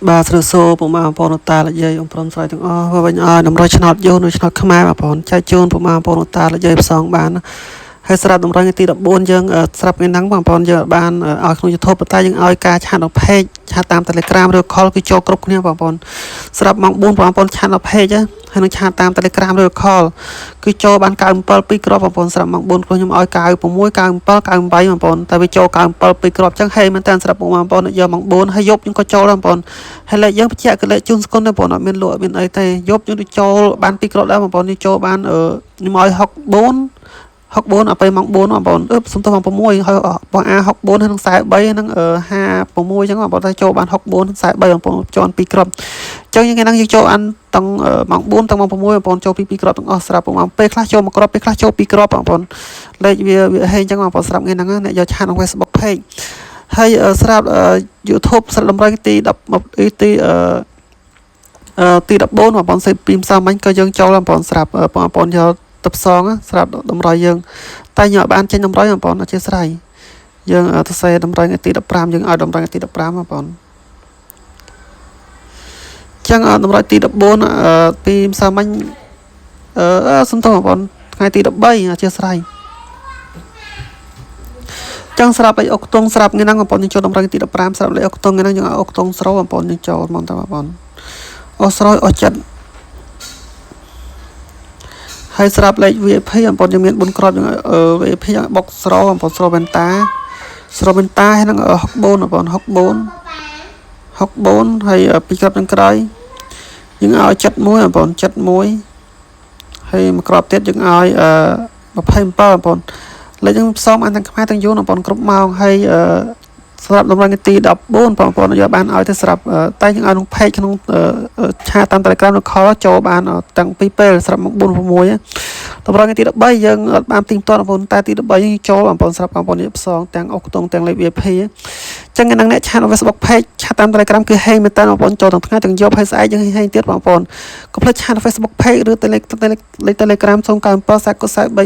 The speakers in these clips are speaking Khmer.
បាទស្រីសូពុកម៉ែបងប្អូនតាលយាយអ៊ំព្រមស្រីទាំងអស់វិញឲ្យតម្រុយឆ្នោតយោនឬឆ្នោតខ្មែរបងប្អូនចែកជូនពុកម៉ែបងប្អូនតាលយាយផ្សងបានហើយស្រាប់តម្រុយថ្ងៃទី14យើងស្រាប់ថ្ងៃហ្នឹងបងប្អូនយើងបានឲ្យក្នុង YouTube ប៉ុន្តែយើងឲ្យការឆាតនៅ page ឆាតតាម Telegram ឬ call គឺចូលគ្រប់គ្នាបងប្អូនស្រាប់ម៉ោង4បងប្អូនឆាតនៅ page ហើយនឹងឆាតតាម Telegram ឬ call គឺចូលបាន97 2គ្រាប់បងប្អូនស្រាប់ម៉ោង4ព្រោះខ្ញុំឲ្យ96 97 98បងប្អូនតែវាចូល97 2គ្រាប់អញ្ចឹងហេមែនតើស្រាប់បងប្អូនយកម៉ោង4ហើយយប់ខ្ញុំក៏ចូលដែរបងប្អូនហើយលេខយើងបញ្ជាក់គឺលេខជូនស្គុនទេបងប្អូនអត់មានលក់អត់មានអីទេយប់យើងទៅចូលបាន2គ្រាប់ដែរបងប្អូននេះចូលបានខ្ញុំឲ្យ64 64ដល់ពេលម៉ោង4បងប្អូនអឺសុំទោសម៉ោង6ហើយបងអា64ហើយនឹង43ហើយនឹង56អញ្ចឹងបងប្អូនតែចូលបាន64 43បងប្អូនចូលបាន2គ្រាប់អញ្ចឹងថ្ងៃហ្នឹងយើងចូលអានទាំងម៉ោង4ទាំងម៉ោង6បងប្អូនចូលពី2គ្រាប់ទាំងអស់ស្រាប់បងប្អូនពេលខ្លះចូលមួយគ្រាប់ពេលខ្លះចូល2គ្រាប់បងប្អូនលេខវាវាហេងអញ្ចឹងបងប្អូនស្រាប់ថ្ងៃហ្នឹងអ្នកយកឆាតក្នុង Facebook page ហើយស្រាប់ YouTube ស្រាប់តម្រុយទី10ទីអឺទី14បងប្អូនសេពីម្សិលមិញក៏យើងចូលបងប្អូនស្រាប់បងប្អូនយកទៅផ្សងស្រាប់តម្រុយយើងតែយើងអត់បានចេញតម្រុយបងប្អូនអធិស្ឋានយើងទៅសេតម្រុយថ្ងៃទី15យើងឲ្យតម្រុយថ្ងៃទី15បងប្អូនចឹងតម្រុយទី14ពីម្សិលមិញអឺសំទោសបងប្អូនថ្ងៃទី13អធិស្ឋានចឹងស្រាប់លេខអុកតុងស្រាប់ថ្ងៃហ្នឹងបងប្អូនយើងចូលតម្រុយទី15ស្រាប់លេខអុកតុងថ្ងៃហ្នឹងយើងឲ្យអុកតុងស្រូវបងប្អូនយើងចូលហ្មងតើបងប្អូនអស់ស្រោយអស់ចិត្តហើយស្រាប់លេខ VIP បងប្អូនយើងមាន4គ្រាប់យើង VIP យើងបុកស្រោបងប្អូនស្រោវ៉ែនតាស្រោវ៉ែនតាហើយនឹង64បងប្អូន64 64ហើយពីរគ្រាប់នឹងក្រោយយើងឲ្យ71បងប្អូន71ហើយមួយគ្រាប់ទៀតយើងឲ្យ27បងប្អូនលេខយើងផ្សំអានទាំងខ្មែរទាំងយួនបងប្អូនគ្រប់ម៉ោងហើយសម្រាប់តម្លៃនាទី14បងប្អូនយកបានឲ្យទៅស្រាប់តែយើងឲ្យក្នុង page ក្នុងឆាតតាម Telegram ឬ call ចូលបានទាំងពីរពេលស្រាប់ម៉ោង4 6តម្រុយថ្ងៃទី13យើងអត់បានទីផ្ទាត់បងប្អូនតែទី13យើងចូលបងប្អូនស្រាប់បងប្អូននេះផ្សងទាំងអុកតុងទាំងលេខ VIP ចឹងថ្ងៃហ្នឹងអ្នកឆាតនៅ Facebook page ឆាតតាម Telegram គឺហេងមែនតើបងប្អូនចូលទាំងថ្ងៃទាំងយប់ហើយស្អែកយើងហេងទៀតបងប្អូនកុំភ្លេចឆាតនៅ Facebook page ឬលេខ Telegram 097 40 43 478ប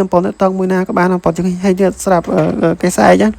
ងប្អូនតងមួយណាក៏បានបងប្អូនយើងហេងទៀតស្រាប់គេស្អែកណា។